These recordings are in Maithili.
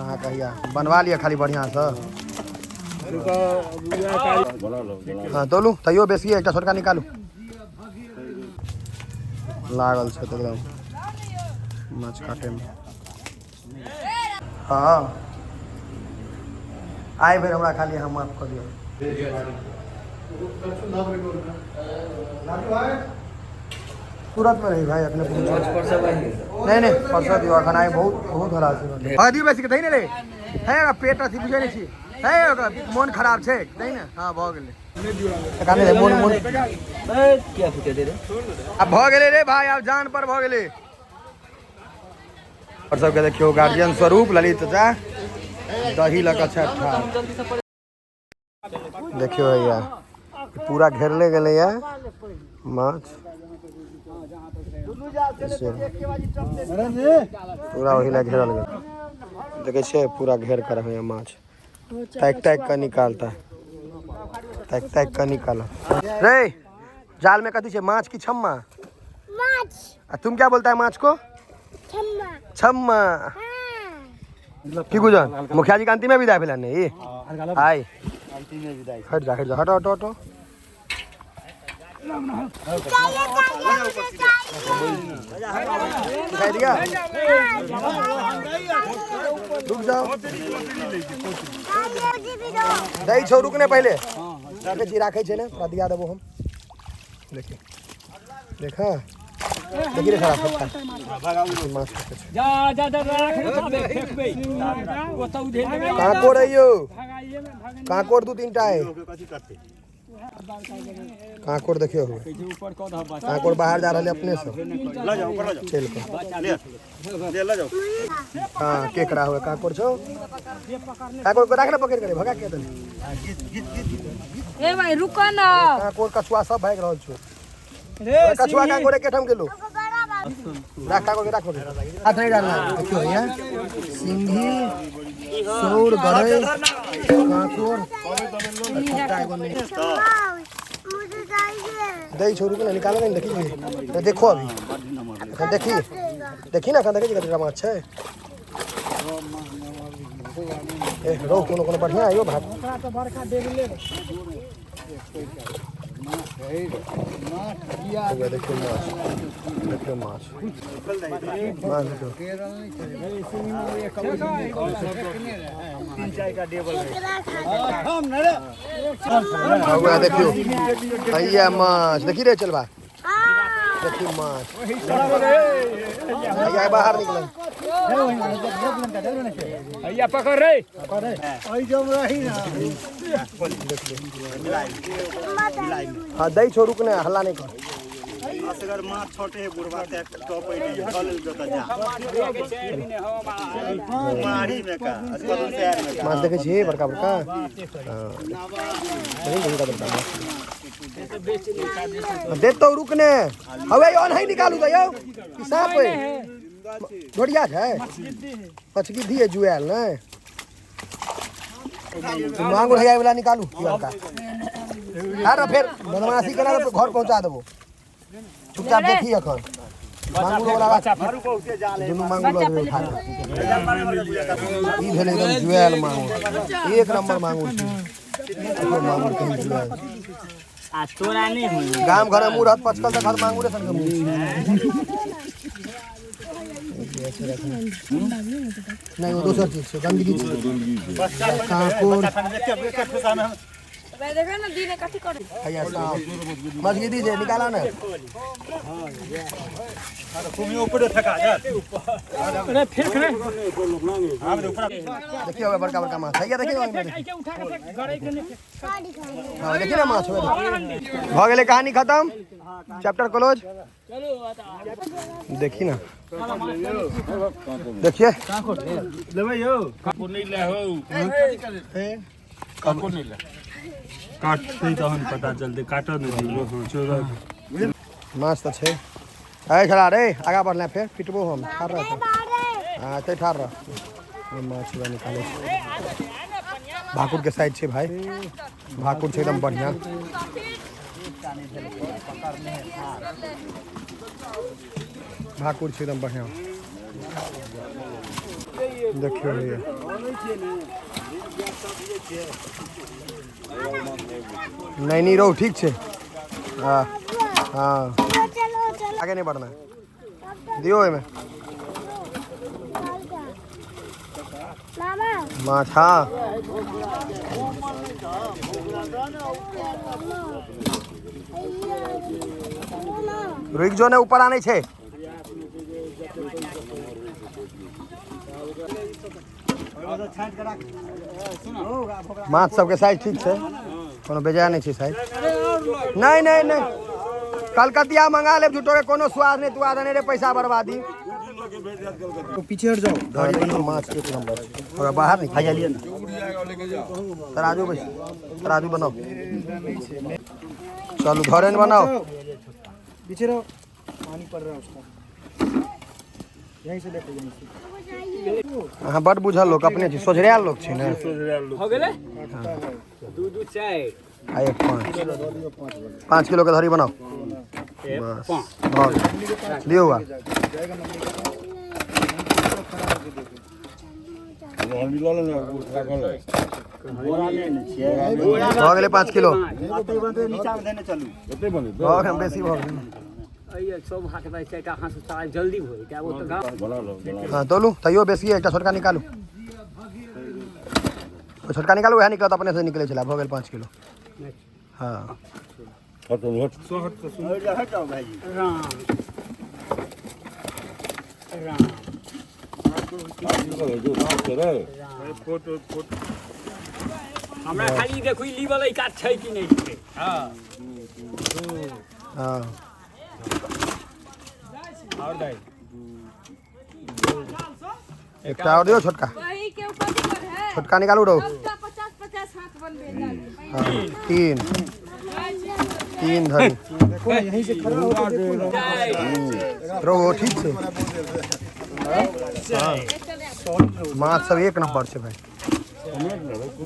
अहाँ कहिया बनवा लिअ खाली बढ़िआँसँ। हँ तोलू, तैयो बेसी एकटा छोटका निकालू। लागल छै तऽ एकदम माछ काटैमे। हँ आइ भरि हमरा खाली अहाँ माफ कऽ दिअ। सूरत में रही भाई अपने। नहीं नहीं, परसों दियो, अखन आइ बहुत बहुत हरा छै। हँ दियौ बेसी के दही ने रे है, ओकरा पेट अथी बुझै नहि छी है, ओकरा मोन खराब छै, दही ने। हँ भऽ गेलै, एकरा नहि मोन मोन किया फूटे दे रे? आब भऽ गेलै रे भाई, आब जान पर भऽ गेलै। और सबके देखियौ, गार्जियन स्वरूप ललित चाचा दही लऽ कऽ छथि ठाढ़। देखियौ भैया, पूरा घेरले गेलैया माछ से, पूरा ओहि लए घेरल गेल। देखै छियै, पूरा घेर कर होइया माछ, ताकि ताकि कऽ निकालता, ताकि ताकि कऽ निकाल रे। जाल में कथी छै, माछ की छम्मा? माछ। आ तुम क्या बोलता है माछ को? छम्मा। छम्मा। हाँ। की गुजर मुखिया जी के अंतिमे विदाई भेलै ने ई आइ? हट जा, हट जा, हटो हटो हटो। चाहिए, चाहिए, मुझे चाहिए। दिखाई दिया, रुक जाओ। चाहिए, मुझे भी दो। दै छौ, रुक ने पहिले। राखै छी, राखै छै ने, तोरा दिया देबो हम। देखी, देखा, देखी रे, खराब फटका माछ कते छै। जा जा जा, राख रे, फेंकबै ओतऽ उधेर देबै। कांकोर है यौ, कांकोर दू तीन टा है। कांकोर देखियो हुए। ऊपर कऽ दह बच्चा। कांकोर बाहर जा रहल है अपने से चल कऽ। हाँ, केकड़ा हुए, कांकोर छौ। कांकोर को राख ने, पकड़ करे भगा के दे। ए भाई, रुको ना। कांकोर कछुआ सब भागि रहल छौ। रे। कछुआ कांकोर एके ठाम गेलो। बड़ा बाबू। राख, कांकोर के राख, पकड़। हाथ नहीं डालना। देखियो भैया, सिंघी, सौर, गरई, कांकोर, छोटका एगो नहीं। मुझे चाहिए। दै छौ, रुक ने, निकालो नहीं। देखी तो देखो, अभी एखन देखी, देखी ने, एखन देखै छी कतेटा माछ छै। ए रौ, कोनो कोनो बढ़िआँ आइयो भात। हौवे देखियौ माछ, देखियौ माछ, माछ देखियौ। केकड़ा खा। हौवे देखियौ, हैया माछ देखी रे, चलबा। हाँ। देखी माछ, हैया बाहर निकल। हैया पकड़ रे। हाँ दै छौ, रुक ने, हल्ला नहीं कर। असगर माछ छोटे है बुढ़वा ते टॉप नहीं चल जता जा मारी में का असगर शहर में का। माछ देखै छी बड़का बड़का। हाँ, देखी बड़का बड़का माछ देतौ, रुक ने। हवे ओनहि निकालू तऽ यौ, ई साँप है, ढोरिया छै, पचगिद्धी है, जुआयल नै मांगुर है वाला। निकालू पियरका। अरे फेर बदमाशी केला तऽ घर पहुंचा देबो। चुपचाप देखी एखन मांगुर वाला बात। दुनू मांगुर लऽ जेबै उठा कऽ। ई भेलै एकदम जुआयल मांगुर, एक नंबर मांगुर छै। देखियौ मांगुर केहन जुआयल। आ तोरा नहीं हुई। गाम घर में मुँह रहत पचकल तऽ घर मांगुरे सन के मुँह छै। नहीं, वो दोसर चीज छै, गंदगी छै, कांकोर। देखो ना, दीने कथी करे। हैया साँप मजगीदी छै, निकाला ने। अरे फेंक रे। देखियो बड़का बड़का माछ हैया, देखियो ओहिमे देखियौ। ऐसे उठा के फेंक, गड़ै के नहीं फेंक। हाँ, देखिए ना माछ भऽ गेलै, कहानी खत्म, चैप्टर क्लोज। देखी ना, देखिए। लेबै यौ, नहीं ले हो, काको नहीं ले, काटते तहन पता चलते, काटो नहीं दियो। हां, चलो। माछ तऽ छै। अरे छला रे, आगा बढ़ले फेर पिटबो हम। ठाढ़ रह। हाँ, एतै ठाढ़ रह। माछ वएह निकालै छै। भाकुर के साइड छै भाई, भाकुर छै एकदम बढ़िया। भाकुर छै एकदम बढ़िया। देखियौ भैया। नहीं नहीं रहो ठीक छे। हाँ हाँ चलो चलो आगे नहीं बढ़ना है। दियो एमे मामा माछ। हाँ रुक जो ने ऊपर आने छे। माछ सबके साइज ठीक छे, कोनो बेजाय नहीं छे साइज। नहीं नहीं नहीं कलकतिया मंगा ले, झूठो के कोनो स्वाद नहीं, तू आदने रे पैसा बर्बादी। तो पीछे हट जाओ। माछ एक नंबर और बाहर नहीं खा लिया ना। तराजू भाई तराजू बनाओ, चलो घरे बनाओ। पीछे रहो, पानी पड़ रहा है उसका, यहीं से लेके यहीं से। अहाँ बड बुझल लोक अपने छी, सोझरायल लोक छी ने। हो गेलै 2 2 4 आ 1 5 5 किलो के धरी बनाओ बस। भऽ गेल। लियौ आ भऽ गेलै 5 किलो। भऽ गेल, बेसी भऽ गेल। सब हाथ में चारिटा हाथ से जल्दी हो जाए वो तो गाँव। हाँ तोलू तैयो बेसी है, एकटा छोटका निकालू, ओ छोटका निकालू, वएह निकलत अपने से निकले छला। भऽ गेल 5 किलो। हाँ राम राम हमरा खाली देखू ई लीवल ई काज छै कि नहि छै। हां हाँ और दाई एकटा और दियो छोटका, वही के ऊपर दिक्कत है। छोटका निकालू रहो। सबका 50 50 हाथ बनबे। हाँ 3 3 धरी देखो यहीं से खड़ा होकर देखो ना। रहो ठीक छै। हाँ माछ सब एक नंबर छै भाई।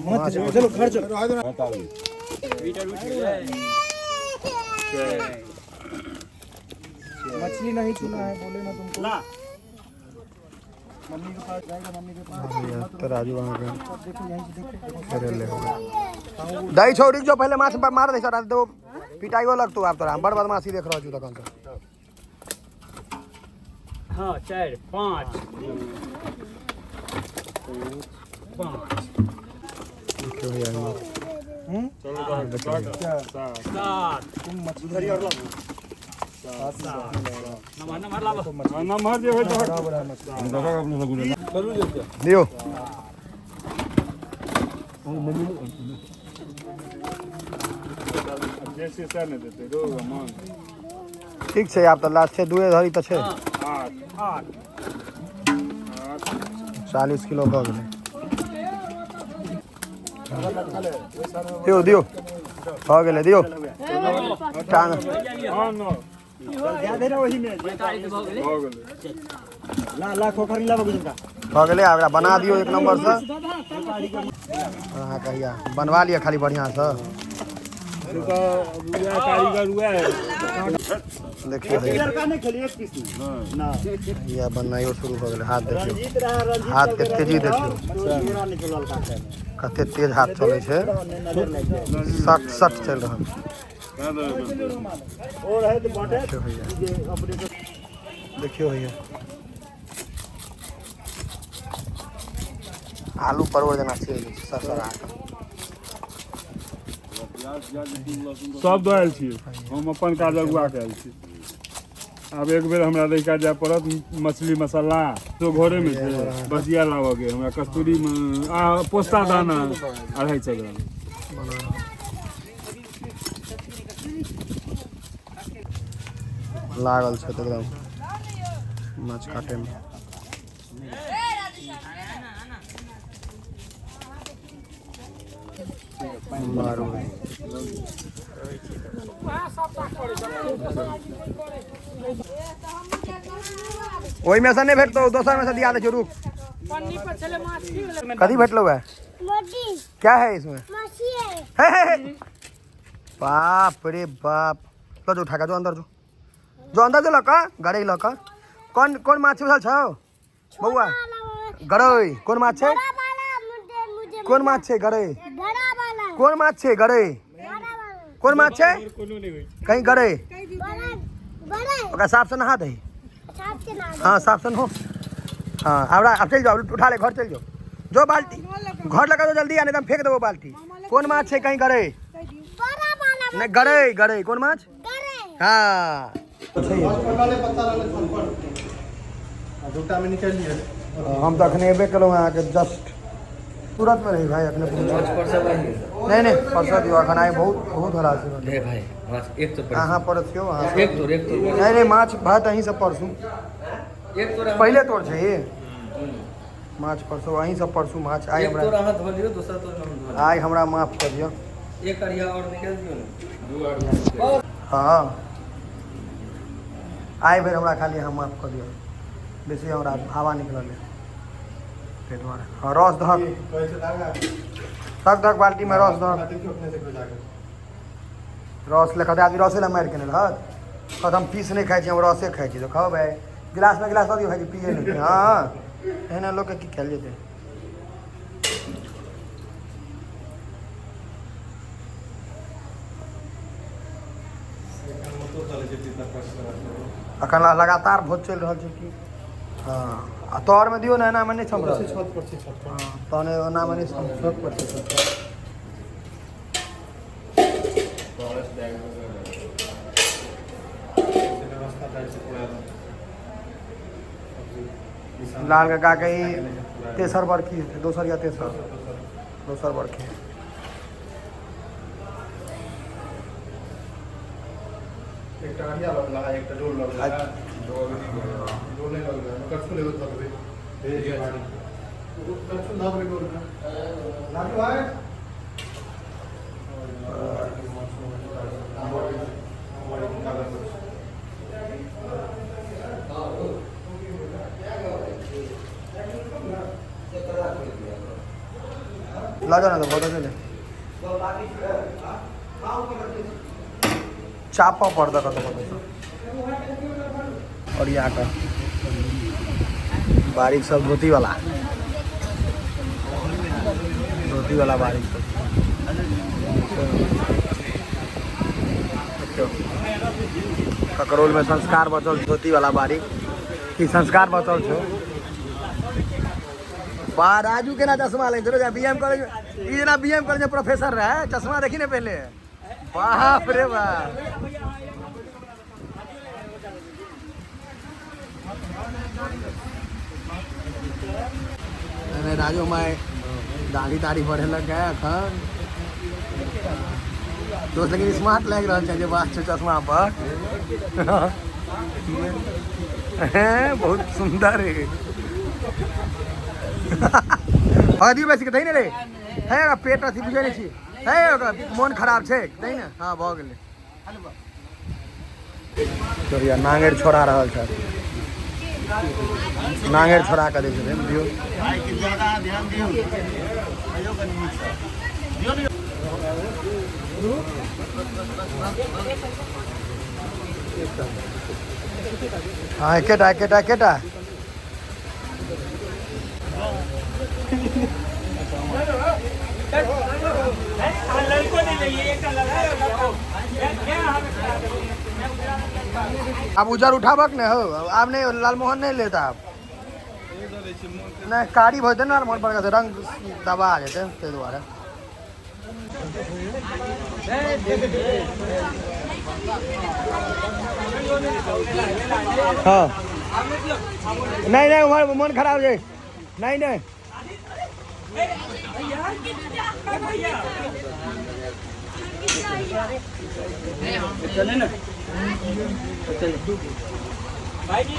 मत जाओ, चलो घर चलो। मछली नहीं छूना है बोले ना तुमको। मम्मी के पास जाएगा, मम्मी के पास। तराजू वहाँ के देखो यहीं से देखो। करे ले दही छोड़ी जो पहले माछ मार दे सर दो पिटाइयो लगतो आब तोरा। हम बड़ बदमाशी देख रहल छु तखन से। हाँ 4 5 5 देखियो भैया 7 तुम मछली और लाओ। नंबर नंबर लाबो, नंबर जे होय तो बड़ा बड़ा मछली। दियो जैसे सर ने देते रो मन ठीक छै। आब तऽ लास्ट छै, दुए धरी तऽ छै। 8 8 40 किलो भऽ गेलै। दियो दियो भऽ गेलै, दियो टांग। हां 9 45 भऽ गेलै। भऽ गेलै। भऽ गेलै। आब एकरा बना दियौ एक नंबर से। अहाँ कहिया बनवा लिअ खाली बढ़िया से। कारीगर हुआ है। देखियो भैया बननाइयो शुरू भऽ गेलै। हाथ देखियौ, हाथ के तेजी देखियौ, कते तेज हाथ चलै छै। सट सट चलि रहल। देखियौ भैया, देखियौ भैया आलू परोड़ जेना चलि जाइ छै सरसरा कऽ। सब दऽ आयल छियै हम, अपन काज अगुआ के आयल छी। आब एक बेर हमरा रहिका जाय पड़त मछली मसाला तो घरे में छै, बसिया लाबऽ के हमरा कस्तूरी में आ पोस्ता दाना 250 ग्राम। लागल छै तऽ एकदम माछ काटे में। मारू ओहि में से नहीं भेटतो, दोसर में से दिया दे। रुक, कथी भेटलो है? क्या है इसमें? है, है, है। बाप रे बाप। लो जो उठा के जो अंदर जो, जो अंदर जो लका गरई लका। कौन कौन माछ छौ बौआ? गरई। कौन माछ छै? कोन माछ छै गरई? बड़ा वाला। कोन माछ छै गरई? बड़ा वाला। कोन माछ छै? कहीं गरई। बड़ा बड़ा। ओकरा साफ से नहा दही। साफ से ना। हाँ साफ से नहो। हाँ आब आब चलि जाओ, उठा ले, घर चलि जाओ। जो बाल्टी घर लगा दो जल्दी, आ नहीं तो हम फेंक देबो बाल्टी। कोन माछ छै कहीं गरई? बड़ा वाला। नहीं गरई, गरई कोन माछ? गरई। हाँ दूटा में निकालि लिअ। हम तऽ अखने एबे केलहुँ अहाँके जस्ट तुरंत में रही भाई, अखने नहीं नहीं परसों दियो, अखन आइ बहुत बहुत हरासी ले भाई माछ एक तो अहाँ परसियो, अहाँ एक तोर, एक तोर। नहीं नहीं माछ भात अहीं से परसू, एक तोर पहिले तोर छै ये माछ परसू, अहीं से परसू माछ। आइ एक तोर हमरा अहाँ धो लियौ, दोसर तोर हम धो लेब। आइ हमरा माफ कऽ दियौ। एक अरिया और निकालि दियौ ने। हाँ आइ भरि हमरा खाली अहाँ माफ कऽ दियौ, बेसी हमरा हवा निकलल है ताहि दुआरे। हाँ रस दहक धक धक बाल्टी में रस दहक। रस ले कहते आदमी रसे ला मारि केने रहत, कहत हम पीस नहि खाइ छी, हम रसे खाइ छी। तऽ खाउ भाइ, गिलासमे गिलास दऽ दियौ भाइजी, पिए नहि। हाँ एहना लोकके की खायल जेतै। अखन लगातार भोज चलि रहल छै की। हाँ आ तोरमे दियौ ने, एनामे नहि सम्हरत। छत पर छै, छत पर। हाँ तहन ओनामे नहि सम्हरत, छत पर छै, छत पर। लाल काका के ई तेसर बरखी हेतै, दोसर या तेसर, दोसर बरखी। एकटा अरिया लगला है, एकटा डोल लगला है। डोल नहीं लगला है, करछुल एगो धऽ देबै। भेज दियौ बाड़ी। करछुल धऽ देबै डोल में। राजू भाई। लऽ जाओ ना तो बहुत चले चापा पड़ता कतौ कतौ। और यहाँ का बारीक सब धोती वाला, धोती वाला बारीक सब। देखियौ ककरोल में संस्कार बचल, धोती वाला बारीक की संस्कार बचल छौ। बा राजू केना चश्मा लेने चलो, बीएम कॉलेज ई जेना बीएम कॉलेज में प्रोफेसर रहे, चश्मा देखी ने पहले। बाप रे बाप। अरे राजू my दाढ़ी ताढ़ी बढ़ेलक है अखन दोस्त, लेकिन स्मार्ट लागि रहल छै जे बात छै चश्मा पर। बहुत सुंदर है। हाँ दियौ बेसी के दही ने रे, है ओकरा पेट अथी बुझै नहि छी, है ओकरा मोन खराब छै, दही ने। हाँ भऽ गेलै। चोरिया नांगरि छोड़ा रहल छै, नांगरि छोड़ा कऽ दै छथिन। दियौ हाँ एकेटा एकेटा एकेटा। आब उजर उठाबक ने हो, आब नहीं लालमोहन नहीं लेता आब। नहीं कारी भऽ जेतै ने लालमोहन पर, रंग दबा जेतै ताहि दुआरे। हाँ नहीं नहीं उम्हर मन खराब छै। नहीं नहीं चले ना, चले भाई जी।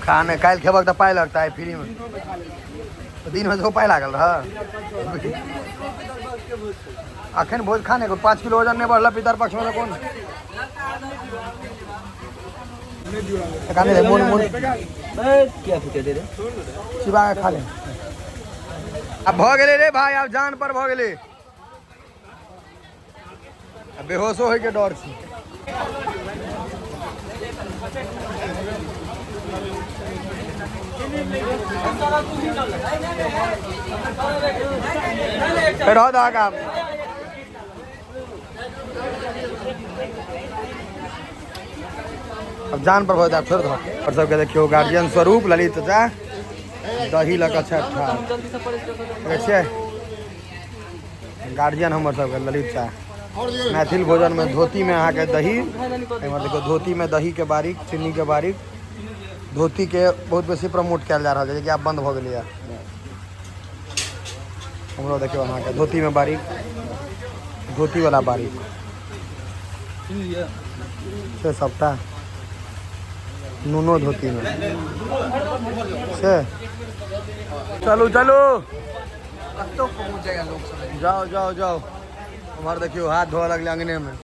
खाने काल्हि खेबक तऽ पाइ लगता है फ्री में, दिन में सेहो पाइ लागल रह। अखन भोज खाने को 5 किलो वजन नहीं बढ़ल पितर पक्ष में कोन खाने दे, मोन मोन क्या फूके दे रे, चिबा के खा ले। अब भऽ गेलै रे भाई, आब जान पर भऽ गेलै, अब बेहोशो होय के डर छै। रह दो आगा। अब जान पर भऽ छोड़ दो। और सबके देखियौ गार्जियन स्वरूप ललित चाचा दही लऽ कऽ छथि ठाढ़। देखै छियै गार्जियन हमर सबके ललित चाचा। मैथिल भोजन में धोती में अहाँके दही, एम्हर देखियौ धोती में दही के बारीक, चीनी के बारीक, धोती के बहुत बेसी प्रमोट कयल जा रहल छै, जेकि आब बंद भऽ गेलैए। हमरो देखियौ अहाँके धोती में बारीक, धोती वाला बारीक से सबटा नूनो धोती में से। चलू चलू जाओ जाओ जाओ। उम्हर देखियौ हाथ धोअ लगलै अंगने में।